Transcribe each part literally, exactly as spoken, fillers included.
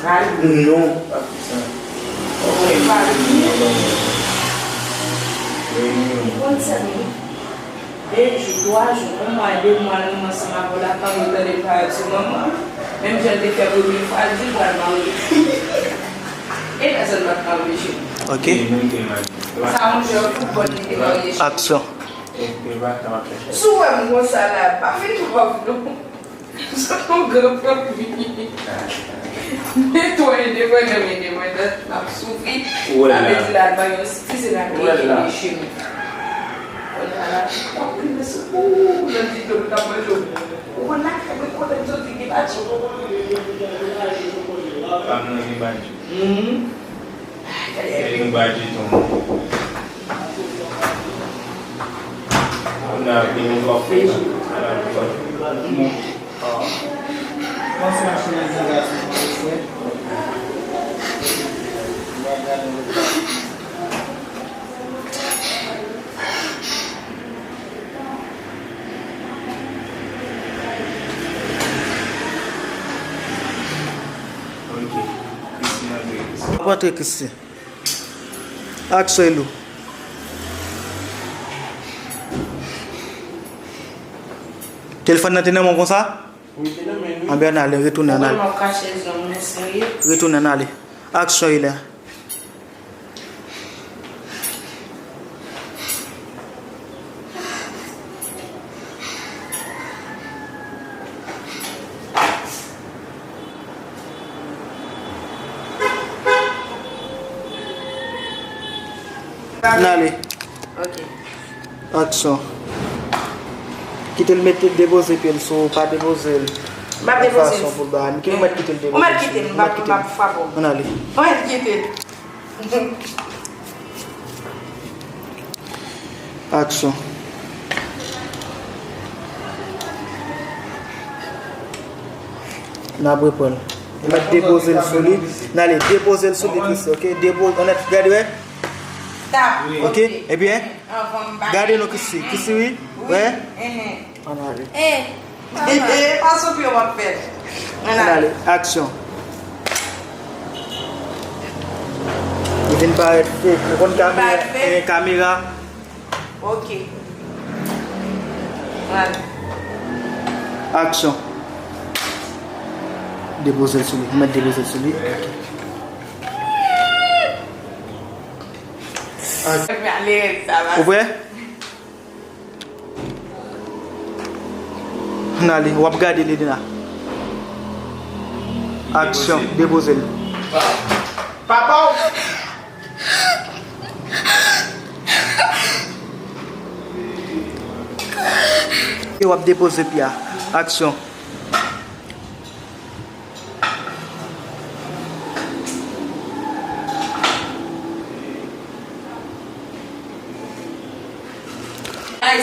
Non. Ou konn sa, de jou, twa jou, yon mwa, de mwa, nou ansanm avè w la, fanmi w tande l parèt sou manman. Menm jan l te fè premye fwa, l di l pral marye. E pèsonn pa t ka anpeche l. Ok. Sa yon jwè foutbòl li te marye cheri. Aksyon. Si w wè m konsa la, pa fè twòp non. Sot yon gran fanmi. Netwaye depandan, men depandan, m ap soufri. Sa vle di la, ban yon ti se la ki kenbe chemen. Kounye a la, w ap rive sou ou, nan ti dlo, l ap manje w. Ou konn lakay mwen kote m soti gen badji. Pa m nan gen badji. Mhm. Gen badji tou. Kounye a vin yon kòb konsa. Ala l fè. Ok. Christy, antre, Christy. Ap antre, Christy. Aksyon, Elou. Telefòn nan te nan men w konsa? Wi, te nan men m, wi. Anben, ann ale, retounen, ann ale. Ou wè m ap kache zòn mwen serye? Retounen, ann ale. Aksyon, Elè. Ann ale. Ok. Aksyon. Kite l mete, depoze pye l sou ou, pa depoze l. M ap depoze l. Fason pou l ba. Kite l, ou mèt kite l depoze l sou ou. Ou mèt kite l, m ap, m ap frape w. Ann ale. Ou mèt kite l. Aksyon. N ap reprann. Ou mèt depoze l sou li. N ale, depoze l sou li, Christy, ok? Depoze, ou mèt gade, wè. Tap. Ok? Ebyen, gade nou, Christy. Christy, wi. Wè. Ann ale. Eh, eh, pa sou pye w ap fè. Ann ale. Aksyon. Li vin parèt fake. Ou konn kamera, eh, kamera. Ok. Ann ale. Aksyon. Depoze l sou li. Mèt depoze l sou li. Ok. Ou prè? Ann ale, w ap gade li la. Aksyon, depoze l. Papa w. E w ap depoze pye a. Aksyon.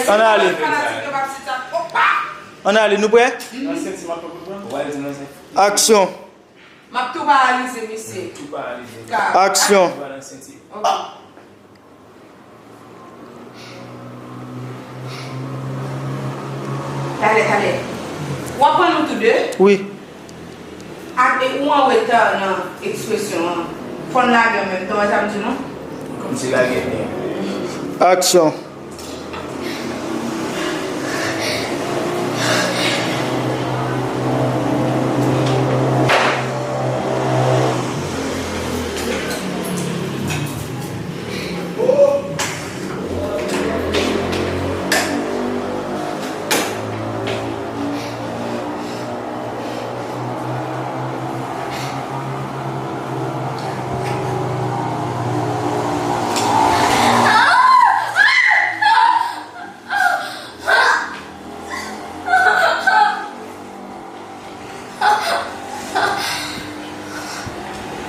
Ann ale. Ann ale, nou prè? Aksyon. M ap tou paralize misye. Aksyon. Ok. Talè, talè. W ap pran nou tou de? Wi. Ak, e, ou an reta nan ekspresyon an. Fò n lage an menm tan, wè sa m di nou? Kòmsi lage byen. Aksyon.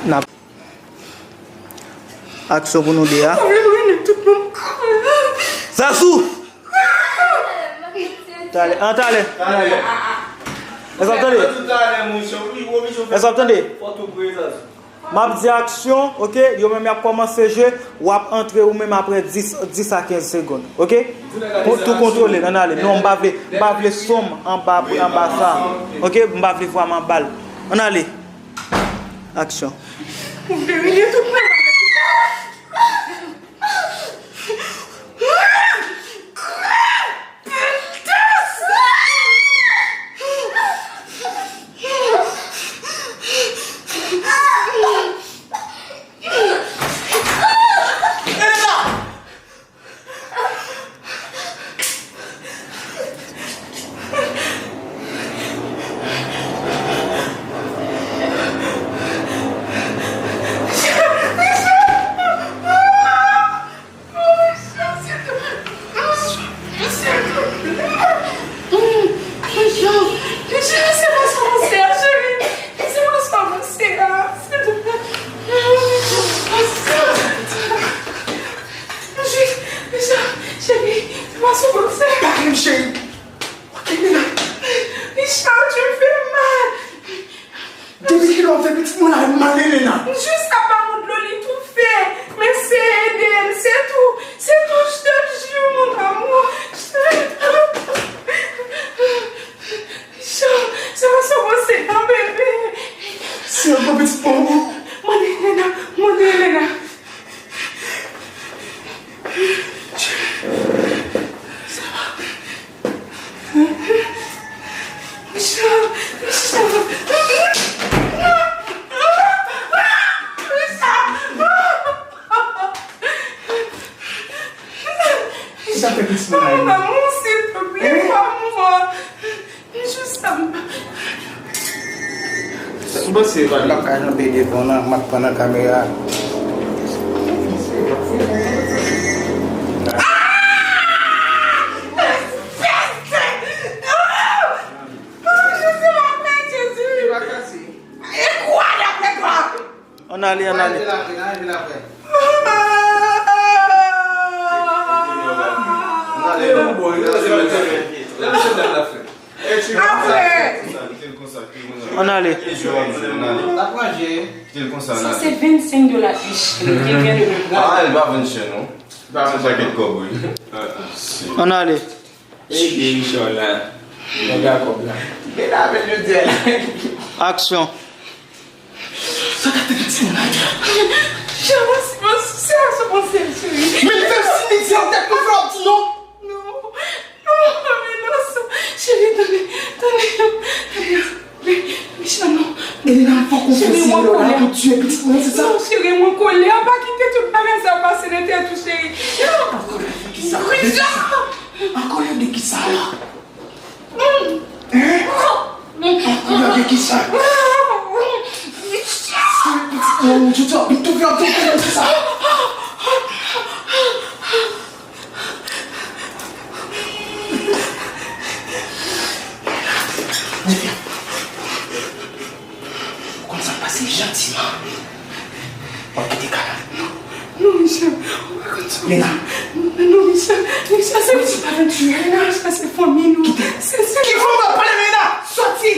N ap Aksyon pou nou de a. Zazou! Talè, an talè. Èske w ap tande? Èske w ap tande? M ap di aksyon, ok? Yo menm y ap kòmanse jwe, w ap antre ou menm apre dis, dis a kenz segonn, ok? Tou kontwole, ann ale. Non, m pa vle, m pa vle son m anba, anba sa. Ok? M pa vle vwa m anba l. Ann ale. Aksyon. Ou vle rele tout moun. Richard, cheri, se pa sou pwosè. Pa kriyem, cheri. Ok, Lena. Richard, tu me fais mal. Depi kilè w fè pitit mwen la mal, Lena? Jis ap ba mwen dlo, li toufe. Men se ede l, se tou. Se tou, je te jure, mon amour. Richard, se pa sa w panse, non, bebe. Si yon gwo pitit mwen. Mande Lena, mande Lena. Sa fè pitit mwen la, Lena. Amour, s'il te plaît, pa mwen. Jis sa m pa. Ou panse, Vali? M p ap ka kanpe devan w nan, m ap pran nan kamera. Ann ale, ann ale. Ann ale. Sa se vennsenk dola de chèn, li te vin de menm. Ah, li pa vann chèn, non. Li pa vann chèn, non. Ann ale. Ede Richard la. Nèg a kòb la. Kite l avè l jodi a la. Aksyon. Sa k ap fè pitit mwen la? Richard, se pa sou sa, se pa sou sa, cheri. Men li fè l simitye an tèt mwen, fè w ap di non. Non, non, non, men non, sa. Cheri, tande, tande, tande. Richard, non. Elena, fò konfyans Elena pou tiye pitit mwen, se sa? Non, cheri, mwen kolè. Pa kite tout bagay sa pase nan tèt ou, cheri. Richard! An kolè de kisa? Hein? An kolè de kisa? Pitit mwen, ou di w ap vin toufe an tou pou sa. Ou konn sa k pase, jantiman. W ap kite kay la. Non, non, Michel, ou pa konn sa. Lena. Non, Michel, Michel, se... Michel, pa vin tiye, Lena. Michel, se fanmi nou. Kite. Se, se... Ki fanmi w ap pale, Lena? Soti!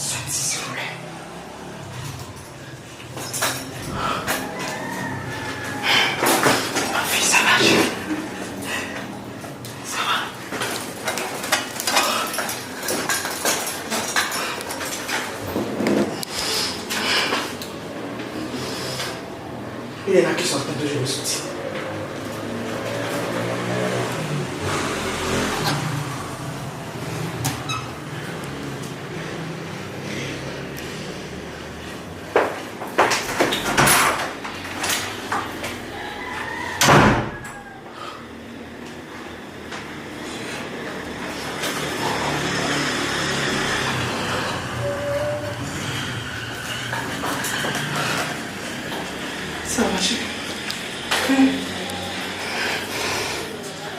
Soti, silvouplè. Anfin, sa va, cheri? Sa va? Elena, kisa w ap tann toujou pou soti? Sa va, cheri?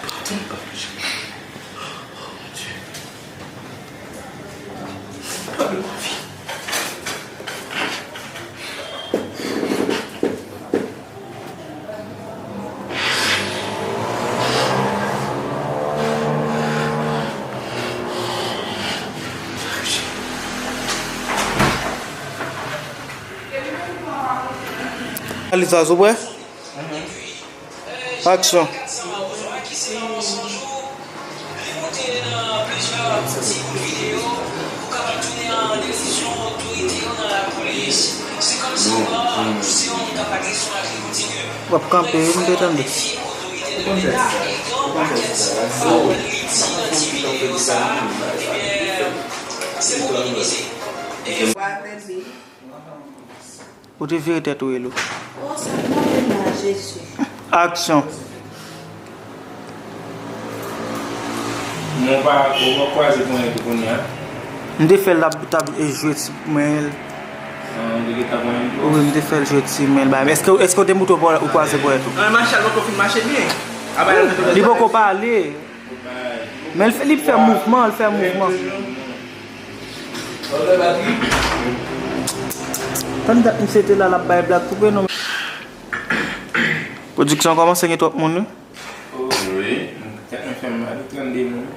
Padon, padon, cheri. Oh, mon Dieu. Padon, ma fille. Alisa, souple. Aksyon. W ap kanpe wi, m te tande. Ou te vire tèt ou, Elo. Oh, sa pwoblèm la, Jezi. Aksyon. Mwen pa, ou pa kwaze ponyèt ou kounye a? M te fè l t ap, t ap, e, jwe ti men l. Ah, ou te gentan ponyèt ou? Wi, m te fè l jwe ti men l. Ba, èske, èske w te montre w kwaze ponyèt ou? Ah, Machal poko fin mache byen. Li poko pale. Men l fè, li fè mouvman, l fè mouvman. Tann dat misye te la, l ap bay blag, koupe non. Pwodiksyon kòmanse gen twòp moun, wi. Wi, tèt mwen fè m mal, trannde moun.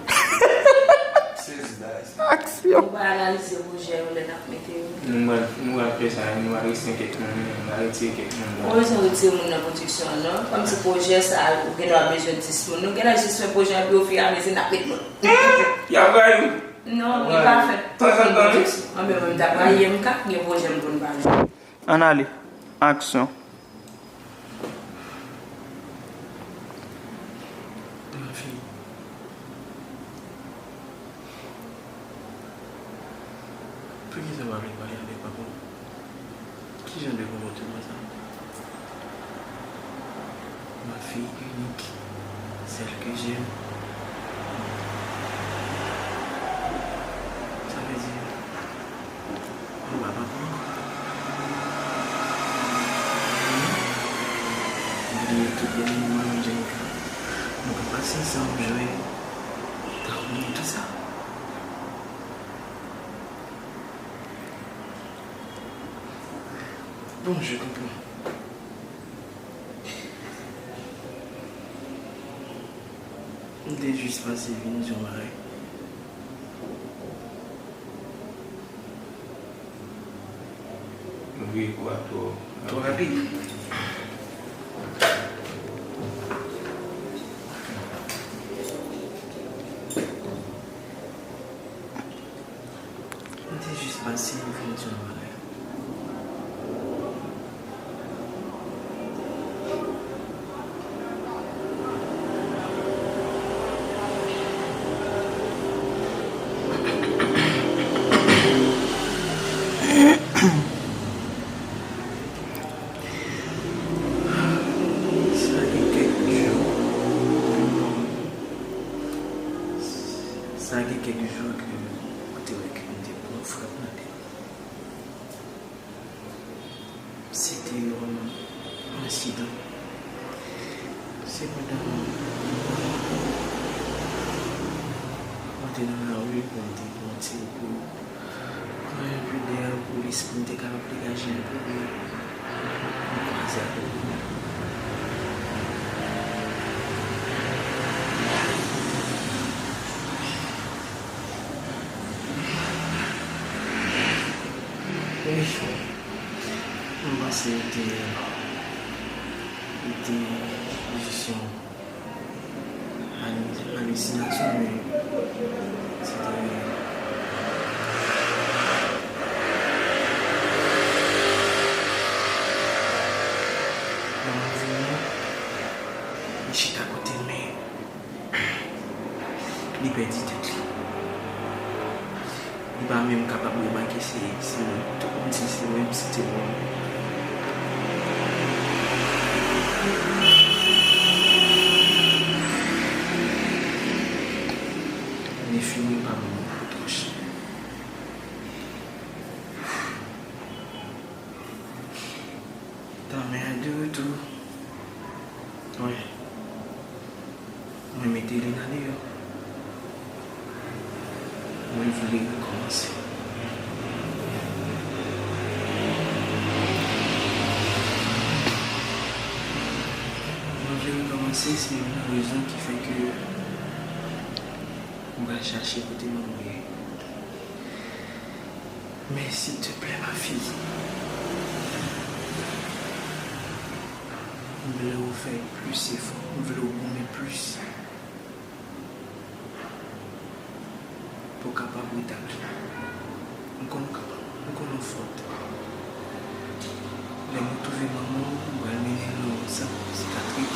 Aksyon. Nou pa analize pwojè yo lè n ap mete yo. Nou pral, nou pral fè sa, nou pral retire kèk moun, nou pral retire kèk moun. Ou bezwen retire moun nan pwodiksyon an, non? Kòmsi pwojè sa a, ou gen dwa bezwen dis moun. Nou gen dwa jis fè pwojè an, epi ofiramezi n ap met moun. Y ap rayi w. Non, li pa fèt pou moun pwodiksyon. Anben, mwen, m t ap rayi M K, gen pwojè m pou n pale. Ann ale. Aksyon. Mafi, poukisa w pa vle pale avèk papa w? Ki jan de konpòteman sa? Ma fille unique, celle que j'aime. Sa vle di, mwen pa papa w. Bliye tout dènye moman Angelica. Nou ka pase ansanm, jwe, ka bliye tout sa. Bon, je konpran. M te jis pase vin di yon bagay. M vire kou a twò rapid. M te jis pase vin di yon bagay. Sa gen kèk jou, sa gen kèk jou ke ou te wè ke m te pran frap nan tèt. Se te yon ensidan. Se pandan mwen te nan lari, mwen te pran ti pou pran yon pe dèyè pou lespri m te kapab degaje yon pe, mwen kwaze avèk yon moun. Wi. Mwen panse li te, li te jis yon ali-, alisinasyon, men se te reyèl. Nan mwen vini, li chita kote m, men li pèdi tèt li. Li pa menm kapab remake si se mwen. Tout moun di se mwen, si se mwen. Li fini pa mwen twò chè. Tanmen a de retou. Wi. Mwen mete li nan deyò. Mwen vle rekòmanse. Mwen vle rekòmanse, se youn nan rezon ki fè ke mwen pral chache kote manman m ye. Men silteplè, ma fille, m vle w fè plis efò, m vle w goumen plis pou w kapab retabli. M konnen w kapab, m konnen w fòt. Lè nou twouve manman w, nou pral mennen l nan yon sant psikatrik.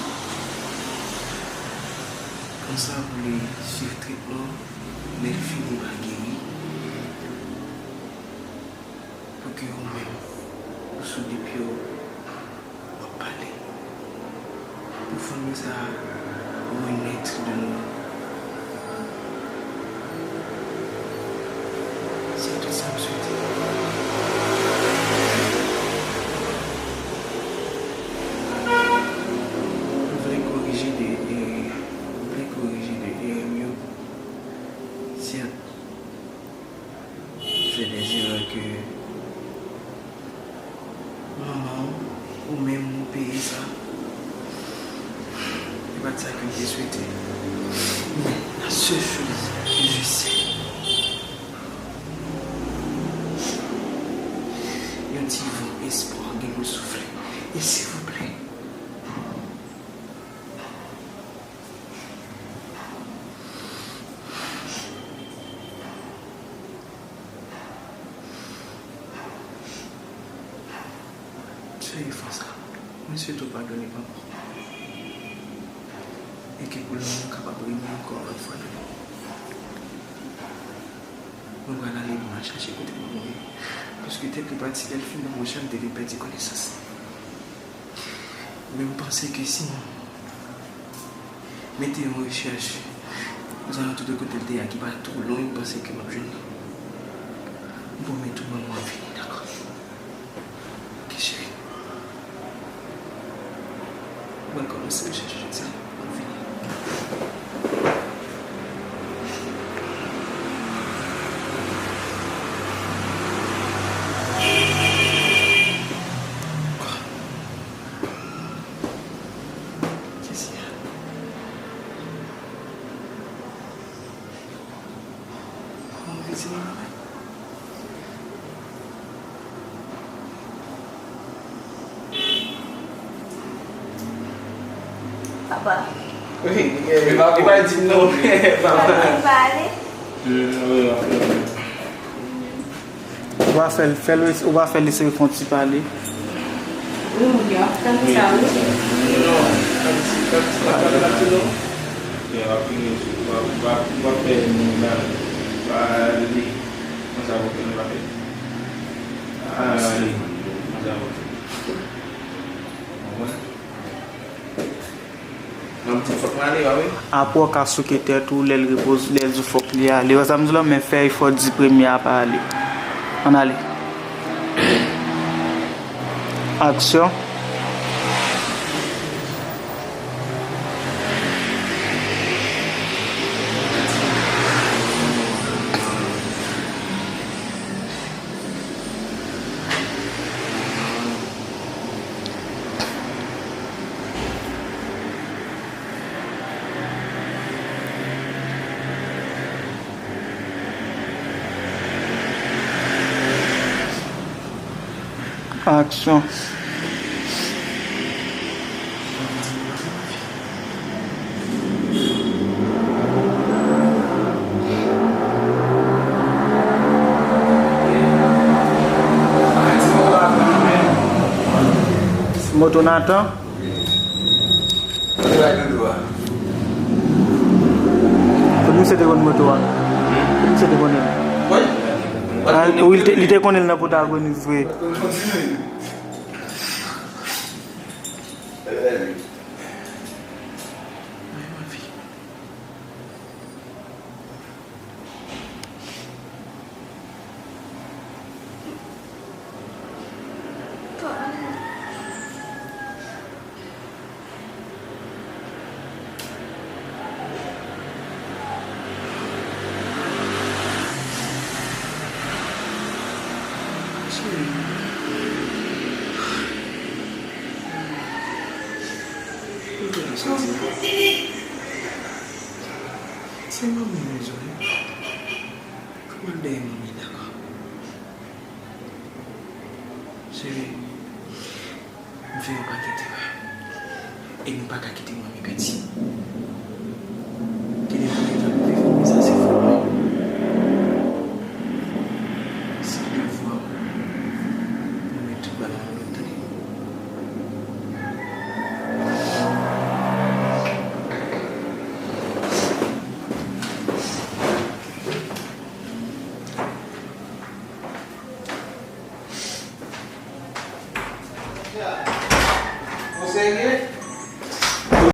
Konsa, pou li swiv tretman, lè l fini, l va geri. Pou ke ou menm, ou sou de pye w, w ap pale. Pou fanmi sa a, ou renèt de nouvo. Se tout sa m swete. M vle korije de erè, m vle korije de erè m yo. Sèt, m fè dè erè ke manman w, ou menm, ou peye sa. Se pa t sa ke m te swete. Men la seule chose que je sais, yon ti van espwa gen pou l soufle. E silvouplè, se efò sa, mwen swete w padone papa w. E ke pou lanmou kapab renye ankò yon lòt fwa devan. Mwen pral ale pou m al chache kote manman w ye. Paske tèt li pati, lè l fin nan pwochen, m te vin pèdi konesans li. Men m panse ke si m mete yon rechèch ozalantou de kote l te ye a ki pa twò lwen, m panse ke m ap jwenn li. M pwomèt ou, manman w ap vini, dakò? Ok, cheri. Mwen kòmanse rechèch jodi a. Mwen vini. Kiyès ki la? Mwen vin di mwen. Papa. Wi, li pa, li pa di non, papa. Papa, li pa ale? Ou pa fè l, fè l, ou pa fè l eseye fè yon ti pale. Wi, moun yo ap tann sa, wi. Non, pa di, pa di, pa di, pa di non. Yo ap vini, w ap, w ap, w ap fè moun la pale. Konsa pou ke nou pa fè. Ale, konsa pou ke. Konprann? Mwen di fòk mwen ale, pa vre? Apre w ka souke tèt ou, lè l repoze, lè l di w fòk li ale. Wè sa m di w la, men fè efò di premye a pa ale. Ann ale. Aksyon. Aksyon. Moto Nathan. Kote bay dodo a? Kot misye te konn moto a? Kot misye te konnen l? Wi. Ah, wi, li te, li te konnen l nan pwotagonis vre. Se manmi m bezwen. Fò m al dèyè manmi, dakò? Cheri, m fè yon pakèt erè. E nou pa ka kite manmi pèdi. Gen de moun ki ap viv, men sa se fòt mwen. Se devwa m pou m met tout bagay an lòd, tande? Serye?